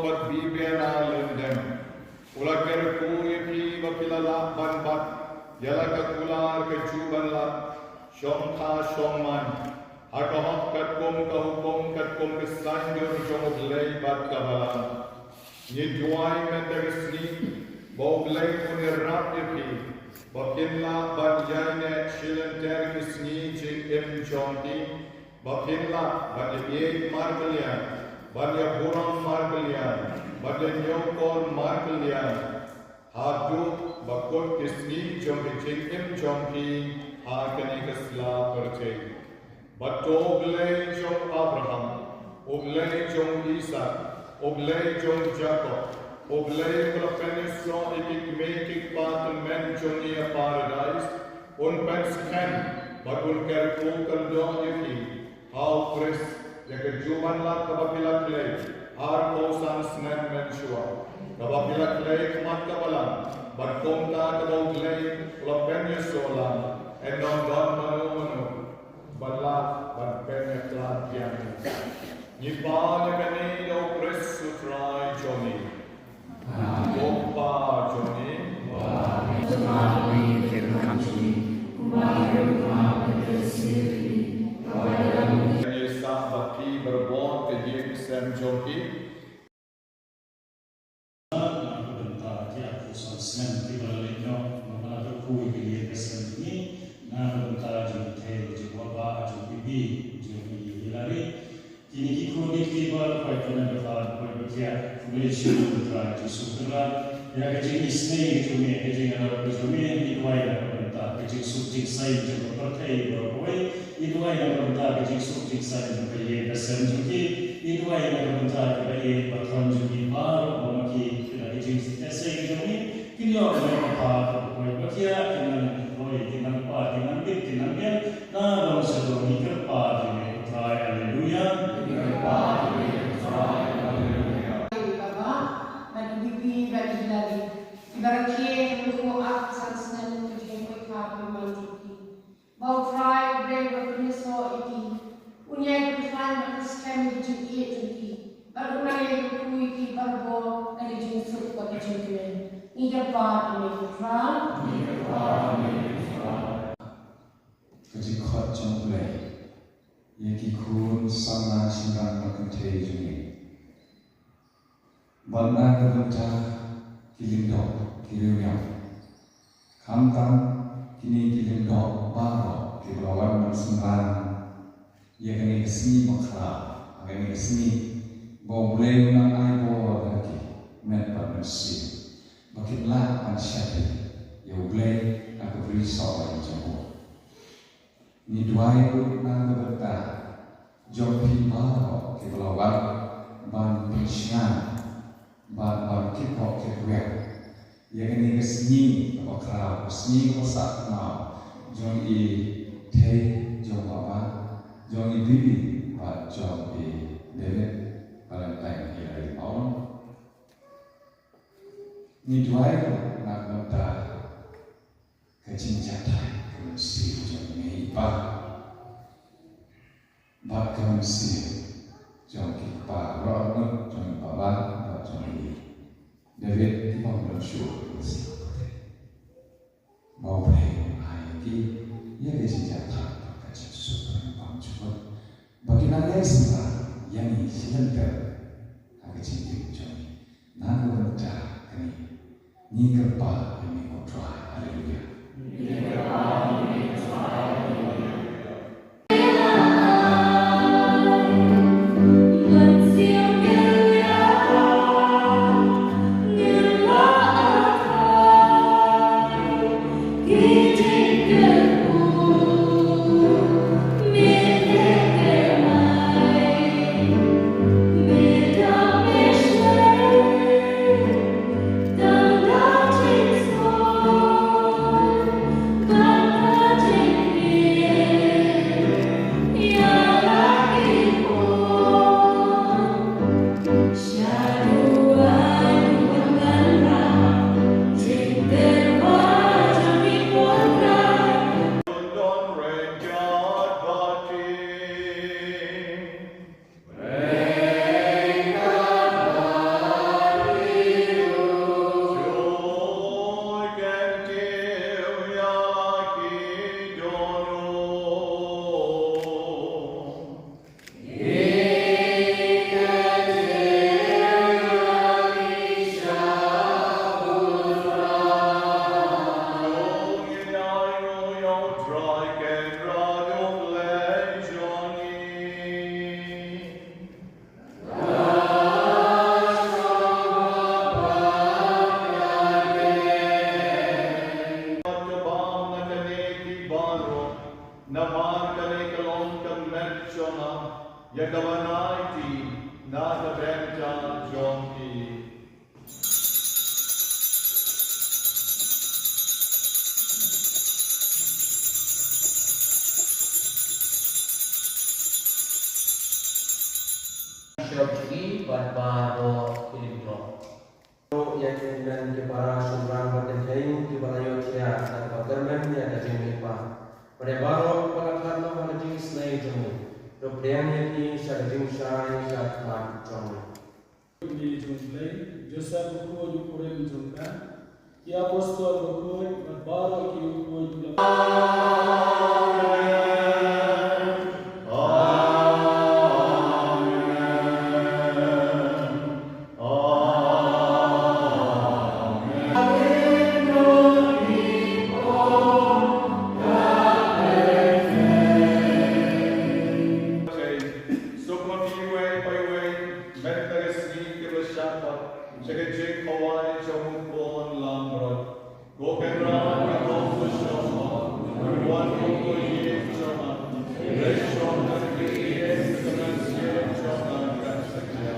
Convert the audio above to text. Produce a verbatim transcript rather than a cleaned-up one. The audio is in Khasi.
Bad Bibiana Lyndon. U la kyrkhu ïa phi ba phi la lah ban bat ïa la ka kular ka juh ban lap shongkha shongman ha ka hok katkum ka hukum katkum ka saiñdur jong U Blei bad ka balang. Ngi duwai mynta ka sngi ba U Blei un ïarap ïa phi ba phin lah ban ïaineh shilynter ki sngi jingim jong phi, ba phin lah ban ïaieit markylliang, ban ïaburom markylliang, ban ïañiewkor markylliang haduh ba kut ki sngi jong ki jingim jong phi ha kane ka sla pyrthei. Bad to U Blei jong u Abraham, U Blei jong u Isaak, U Blei jong u Jakob, U Blei ba la pynïasoh ïa ki kmie ki kpa tymmen jong ngi ha Paradais, un pynskhem bad un kyrkhu kyrdoh ïa phi ha U Khrist ïa ka juh ban lap kaba phi la khlei arphew san snem mynshuwa, kaba phi la khlei khmat ka balang, bad kumta kaba U Blei u la pynïasoh lang, yn ym don mano mano ba lah ban pynïakhlad biang ïa ka. Ngi pan ïa kane da U Khrist U Trai jong ngi. Ko Pa jong ngi. Ngi sah bad phi barabor ka ïing ka sem jong phi. Na ka bynta ki arphew san snem kiba la leit noh, ba la kyrkhu ïa ka ïing ka sem jong ngi, na ka bynta jong i Thei, jong u Bah, jong i Bi, jong i Hilary. Kine ki khun ki kti ba la poi pynban, ba la poi ba kiad, khublei shibun Trai Jisu Khrist. Ïa ka jingisynei jong me, ka jingïarap jong me, ngi duwai na ka bynta ka jingsuk jingsaiñ jong ka pyrthei baroh kawei. Ngi duwai na ka bynta ka jingsuk jingsaiñ jong ka ïing ka sem jong ki. Ngi duwai na ka bynta ka ba ïeit ba thon jong ngi baroh ba ma ki, ki la ka jingsuk jingsaiñ jong ngi. Kin ïoh ban ïa ka pa ka ba koi ba kiad, kin nang roi, kin nang pat, kin nang bit, kin nang biang. Na dong sha dong ngi kyrpad ïa me ko Trai. Haleluya. Ngi kyrpad ïa me ko Trai. Haleluya. Baba, bad i Bibi, bad i Hilary. Kiba rakhe ha ka arphew san snem ka jingïakoit ka pynban jong ki. Ba U Trai U Blei ba pynïasoh ïa ki un ïai pynkhlaiñ bad pynskhem ïa ki jingïeit jong ki. Bad un nang ïai kyrkhu ïa ki barabor da ka jingsuk bad ka jingkmen. Ngi kyrpad ïa me ko Trai. Ngi kyrpad ïa me ko Trai. Ka jingkhot jong U Blei ïa ki khun samla shynrang bad kynthei jong ngi. Bad na ka bynta ki lyngdoh, ki riewniam. Khamtam kine ki lyngdoh baroh kiba la wan ban synran ïa kane ka sngi bakhraw, ha kane ka sngi ba U Blei u nang ai bor ha ki met bad mynsiem ba kin lah ban shakri ïa U Blei ha ka brisoh jong u. Ngi duwai ruh na ka bynta jong phi baroh kiba la wan ban pynshngaiñ bad ban kitbok kitrwiang ïa kane ka sngi kaba khraw, ka sngi kaba sah khmaw jong i Thei, jong Baba, jong i Bibi bad jong i David Valentine Hilary Mawlong. Ngi duwai ruh na ka bynta ka jingjahthait ka mynsiem jong i mei i pa bad ka mynsiem jong ki kpa baroh, jong i Baba bad jong i David, ki bym don shuh ha ka sngi. Ba U Blei un ai ïa ki ïa ka jingjahthait bad ka jingsuk rympang jubab ba kin nang ïai synran ïa ngi shilynter ha ka jingim jong ngi. Na ka bynta kane ngi kyrpad ïa me ko Trai. Haleluya. Shop jong ngi bad baroh ki lyngdoh. Ïa ki hynmen ki para shynrang bad ki kynthei kiba la ïohthiah da kaba kyrmen ïa ka jingmihpat. Bad ïa baroh kiba la khadlong ha ka jingisynei jong ngi, to pdiang ïa ki sha ka jingshai shakhmat jong ngi. Ngi jong U Blei, Joseph bakhuid u kurim jong ka, ki apostol bakhuid bad baroh ki bakhuid. Amen. Amen. Suk ma phi iwei pa iwei, mynta ka sngi ki ba shah pat sha ka jingkhawai jong u Khun Langbrot. Ko Kynrad, ngi ong to shong mo, ngi wan ïa u ïeit jong me, hynrei shong da ka ïeit ka mynsiem jong me kan sa jia.